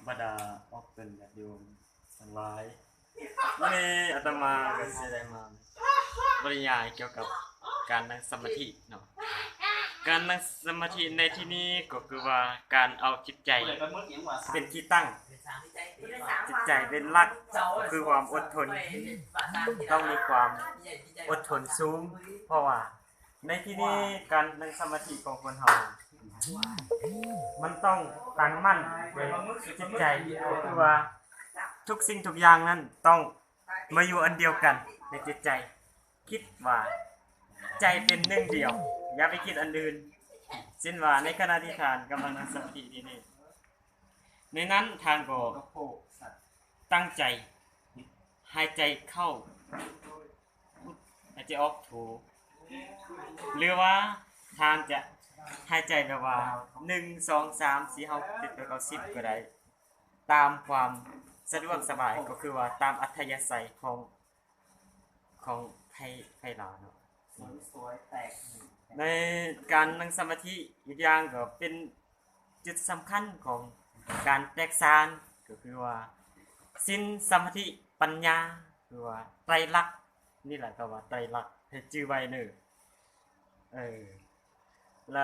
ບັນດາອອກຕົນຍາດໂຍມທັງຫຼາຍ, ມື້ນີ້ອາດຕະມາກໍຊິໄດ້ມາບັນຍາຍກ່ຽວກັບການນັ່ງສະມາທິເນາະ. ການນັ່ງສະມາທິໃນທີ່ນີ້ກໍຄືວ່າການເອົາຈິດໃຈເປັນທີ່ຕັ້ງ, ຈິດໃຈເປັນຫຼັກ, ກໍຄືຄວາມອົດທົນ, ຕ້ອງມີຄວາມອົດທົນສູງ, ເພາະວ່າ ໃນທີ່ນີ້ການນັ່ງສະມາທິຂອງຄົນເຮົາ ມັນຕ້ອງຕັ້ງໝັ້ນໃນຈິດໃຈ, ກໍຄືວ່າທຸກສິ່ງທຸກຢ່າງນັ້ນຕ້ອງມາຢູ່ອັນດຽວກັນໃນຈິດໃຈ, ຄິດວ່າໃຈເປັນໜຶ່ງດຽວ, ຢ່າໄປຄິດອັນອື່ນ. ເຊັ່ນວ່າໃນຂະນະທີ່ທ່ານກຳລັງນັ່ງສະມາທິຢູ່ນີ້, ໃນນັ້ນທ່ານກໍຕັ້ງໃຈ ຫາຍໃຈເຂົ້າ ຫາຍໃຈອອກໂທ ຫຼືວ່າທ່ານຈະຫາຍໃຈແບບວ່າ ໜຶ່ງ ສອງ ສາມ ສີ່ ຫ້າ ຫົກ ເຈັດ ແປດ ເກົ້າ ສິບ ກໍໄດ້ ຕາມຄວາມສະດວກສະບາຍ, ກໍຄືວ່າຕາມອັດທະຍາໄສຂອງ ຂອງໃຜ ໃຜລາວເນາະ. ໃນການນັ່ງສະມາທິອີກຢ່າງກໍເປັນຈຸດສຳຄັນຂອງການແຕກສານ, ກໍຄືວ່າສິນ ສະມາທິ ປັນຍາ ຄືວ່າໄຕລັກ, ນີ້ແຫຼະກໍວ່າໄຕລັກ ໃຫ້ຈື່ໄວ້ເນີ. ເອີ